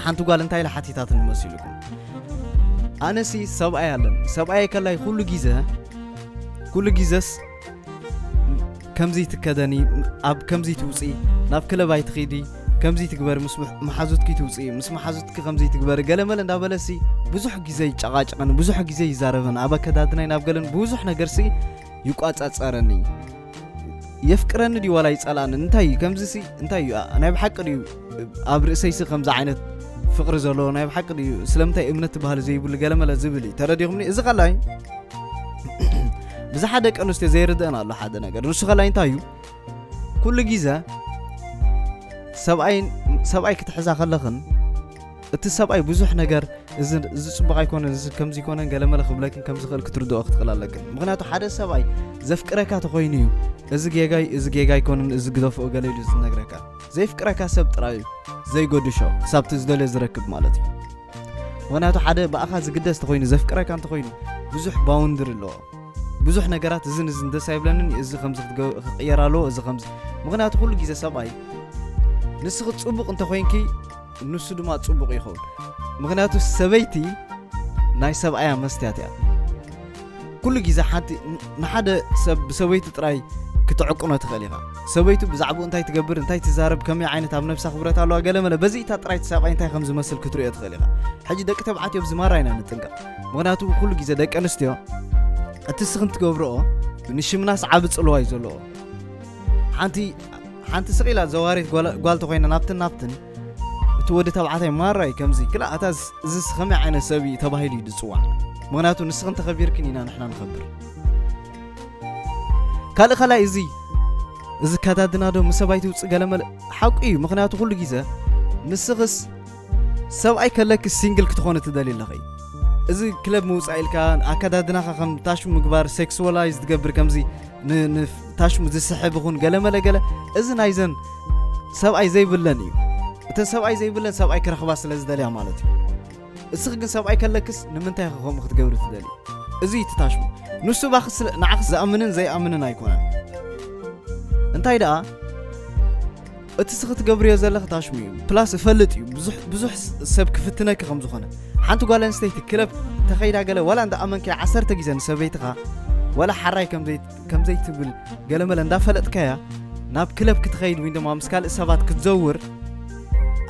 ሓንቲ ጓል እንታይ ኢላ ሓቲታትኒ መሲልኩም? ኣነሲ ሰብኣይ ኣለኒ። ሰብኣይ ከላይ ኩሉ ግዜ፣ ኩሉ ግዜስ ከምዚ ትከደኒ፣ ኣብ ከምዚ ትውፂ፣ ናብ ክለብ ኣይትኺዲ፣ ከምዚ ትግበር፣ ምስ መሓዙትኪ ትውፂ፣ ምስ መሓዙትኪ ከምዚ ትግበር፣ ገለመለ እንዳበለሲ ብዙሕ ግዜ ይጨቃጨቀኒ፣ ብዙሕ ግዜ ይዛረበን፣ ኣብ ኣከዳድናይ ናብ ገለን ብዙሕ ነገርሲ ይቋጻጸረኒ። የፍቅረኒ ድዩ ዋላ ይጸላእኒ? እንታይ እዩ ከምዚ ሲ? እንታይ እዩ? ኣ- ናይ ብሓቂ ድዩ ኣብ ርእሰይሲ ከምዚ ዓይነት ፍቅሪ ዘለዎ? ናይ ብሓቂ ድዩ? ስለምንታይ እምነት ትበሃል ዘይብሉ ገለመለ ዝብል እዩ። ተረዲኹምኒ? እዚ ከላይ ብዝሓ ደቂ ኣንስትዮ ዘይርድአን ኣሎ ሓደ ነገር። ንሱ ከላይ እንታይ እዩ? ኩሉ ግዜ ሰብኣይ ሰብኣይ ክትሕዛ ከለኽን እቲ ሰብኣይ ብዙሕ ነገር እዚ እዚ ጽቡቕ ኣይኮነን፣ እዚ ከምዚ ይኮነን፣ ገለመለ ክብለክን ከም ዝኽእል ክትርድኦ ክትኽእል ኣለክን። ምኽንያቱ ሓደ ሰብኣይ ዘፍቅረካ ተኾይኑ እዩ እዚ ጌጋይ፣ እዚ ጌጋ ኣይኮነን፣ እዚ ግደፍኦ ገለ ኢሉ ዝነግረካ። ዘይፍቅረካ ሰብ ጥራይ እዩ ዘይጎድሾ ክሳብ እቲ ዝደልዮ ዝረክብ ማለት እዩ። ምኽንያቱ ሓደ ብኣኻ ዝግደስ ተኾይኑ፣ ዘፍቅረካ እንተኾይኑ ብዙሕ ባውንድሪ ኣለዎ። ብዙሕ ነገራት እዝን እዝን ደስ ኣይብለንን፣ እዚ ከምዚ ክትገ- ክቕየር ኣለዎ፣ እዚ ከምዚ። ምኽንያቱ ኩሉ ግዜ ሰብኣይ ንስኺ ጽቡቕ እንተኾይንኪ ንሱ ድማ ጽቡቕ ይኸውን። ምኽንያቱ ሰበይቲ ናይ ሰብኣያ መስትያት እያ። ኩሉ ግዜ ሓንቲ ንሓደ ሰብ ብሰበይቱ ጥራይ ክትዕቅኖ ትኽእል ኢኻ። ሰበይቱ ብዛዕባኡ እንታይ ትገብር፣ እንታይ ትዛረብ፣ ከመይ ዓይነት ኣብ ነብሳ ክብረት ኣለዋ፣ ገለመለ በዚ እታ ጥራይ እቲ ሰብኣይ እንታይ ከም ዝመስል ክትርእዮ ትኽእል ኢኻ። ሕጂ ደቂ ተባዕትዮ ብዝማራ ኢና ንጥንቀቕ። ምኽንያቱ ኩሉ ግዜ ደቂ ኣንስትዮ እቲ ስኽን ትገብርኦ ንሽምናስ ዓቢ ጽልዋ እዩ ዘለዎ። ሓንቲ ሓንቲ ስቕ ኢላ ዘዋሪት ጓል ጓል ተኾይና ናብትን ናብትን እቲ ወዲ ተባዕታይ ማራይ ከምዚ ክላ ኣታ እዚ ከመይ ዓይነት ሰብ እዩ ተባሂሉ እዩ ዝፅዋዕ። ምኽንያቱ ንስኽን ተኸቢርክን ኢና ንሕና ንኸብር። ካልእ ካልኣይ እዚ እዚ ከዳድና ዶ ምስ ሰብኣይ ትውፅእ ገለመለ ሓቁ እዩ። ምኽንያቱ ኩሉ ግዜ ንስኽስ ሰብኣይ ከለኪ ሲንግል ክትኾነ ትደሊ ኣለኺ። እዚ ክለብ ምውፃእ ኢልካ ኣከዳድናኻ ከም ታሽሙ ምግባር ሴክስዋላይዝ ትገብር ከምዚ ን- ን- ታሽሙ ዝስሕብ ይኹን ገለመለ ገለ እዚ ናይዘን ሰብኣይ ዘይብለን እዩ። እተን ሰብኣይ ዘይብለን ሰብኣይ ክረኽባ ስለ ዝደልያ ማለት እዩ። እስኺ ግን ሰብኣይ ከለክስ ንምንታይ ኢኺ ከምኡ ክትገብሪ ትደሊ? እዚ እዩ እቲ ታሽሙ። ንሱ ባኺ ስለ ንዓኺ ዝኣምንን ዘይኣምንን ኣይኮነን። እንታይ ደኣ እቲ ስኺ ትገብርዮ ዘለኺ ታሽሙ እዩ። ፕላስ እፈልጥ እዩ ብዙሕ ብዙሕ ሰብ ክፍትነኪ ከም ዝኾነ። ሓንቲ ጓል ኣንስተይቲ ክለብ ተኸይዳ ገለ ዋላ እንዳ ኣመንካያ ዓሰርተ ግዜ ንሰበይትኻ ዋላ ሓራይ ከም ዘይ ከም ዘይትብል ገለመለ እንዳፈለጥካያ ናብ ክለብ ክትኸይድ ወይ ድማ ምስ ካልእ ሰባት ክትዘውር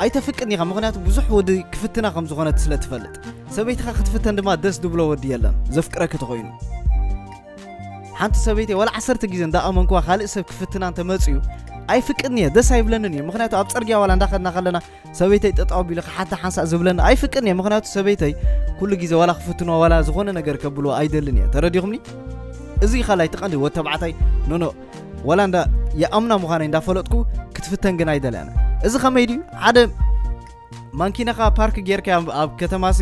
ኣይተፍቅድን ኢኻ። ምኽንያቱ ብዙሕ ወዲ ክፍትና ከም ዝኾነት ስለ ትፈልጥ። ሰበይትኻ ክትፍተን ድማ ደስ ዝብሎ ወዲ የለን ዘፍቅረኪ ተኾይኑ። ሓንቲ ሰበይተይ ዋላ ዓሰርተ ግዜ እንዳኣመንኩዋ ካልእ ሰብ ክፍትና እንተመፅዩ ኣይፍቅድን እየ፣ ደስ ኣይብለንን እዩ። ምኽንያቱ ኣብ ፅርግያ ዋላ እንዳኸድና ከለና ሰበይተይ ጠጠው ኣቢሉ ክሓታ ሓንሳእ ዝብለኒ ኣይፍቅድን እየ። ምኽንያቱ ሰበይተይ ኩሉ ግዜ ዋላ ክፍትኖ ዋላ ዝኾነ ነገር ከብልዎ ኣይደልን እየ። ተረዲኹምኒ? እዚ ካልኣይ እቲ ቀንዲ ወዲ ተባዕታይ ኖኖ ዋላ እንዳ የኣምና ምዃነይ እንዳፈለጥኩ ክትፍተን ግን ኣይደልያን። እዚ ከመይ ድዩ? ሓደ ማንኪናኻ ፓርክ ጌርካ ኣብ- ኣብ ከተማሲ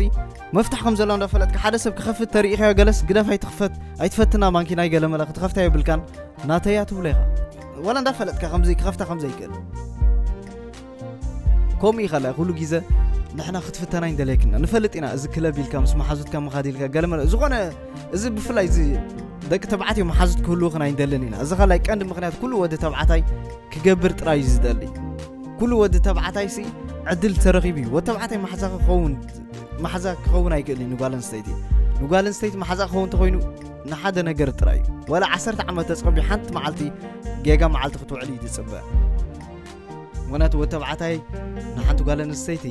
መፍትሕ ከም ዘሎ እንዳፈለጥካ ሓደ ሰብ ክኸፍት ተርእኻዮ ገለስ ግደፍ ኣይትኽፈት ኣይትፈትና ማንኪናይ ገለመለ ክትኸፍታ የብልካን ናተያ ትብሎ ኢኻ። ዋላ እንዳፈለጥካ ከምዚ ክኸፍታ ከም ዘይክእል ከምኡ ኢኻ ላ ኩሉ ግዜ ንሕና ክትፍተና ይንደለየክና ንፈልጥ ኢና። እዚ ክለብ ኢልካ ምስ መሓዙትካ ምኻድ ኢልካ ገለመለ ዝኾነ እዚ ብፍላይ እዚ ደቂ ተባዕትዮ መሓዙት ክህልውኽን ኣይንደልን ኢና። እዚ ካልኣይ ቀንዲ ምኽንያት ኩሉ ወዲ ተባዕታይ ክገብር ጥራይ እዩ ዝደሊ። ኩሉ ወዲ ተባዕታይ ሲ ዕድል ተረኺቡ እዩ። ወዲ ተባዕታይ ማሕዛ ክኸውን ማሕዛ ክኸውን ኣይክእል እዩ ንጓል ኣንስተይቲ። ንጓል ኣንስተይቲ ማሕዛ ክኸውን ተኾይኑ ንሓደ ነገር ጥራይ እዩ። ዋላ ዓሰርተ ዓመት ተጸቢዩ ሓንቲ መዓልቲ ጌጋ መዓልቲ ክትውዕል እዩ ዝጽበ። ምኽንያቱ ወዲ ተባዕታይ ንሓንቲ ጓል ኣንስተይቲ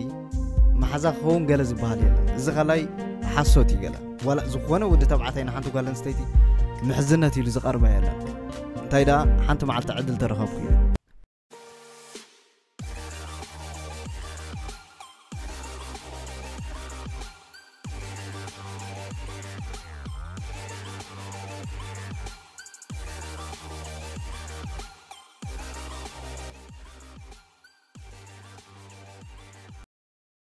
ማሕዛ ክኸውን ገለ ዝበሃል የለን። እዚ ካልኣይ ሓሶት እዩ ገለ። ዋላ ዝኾነ ወዲ ተባዕታይ ንሓንቲ ጓል ኣንስተይቲ ምሕዝነት ኢሉ ዝቐርባ የለን። እንታይ ደኣ ሓንቲ መዓልቲ ዕድል ተረኸብኩ እዩ።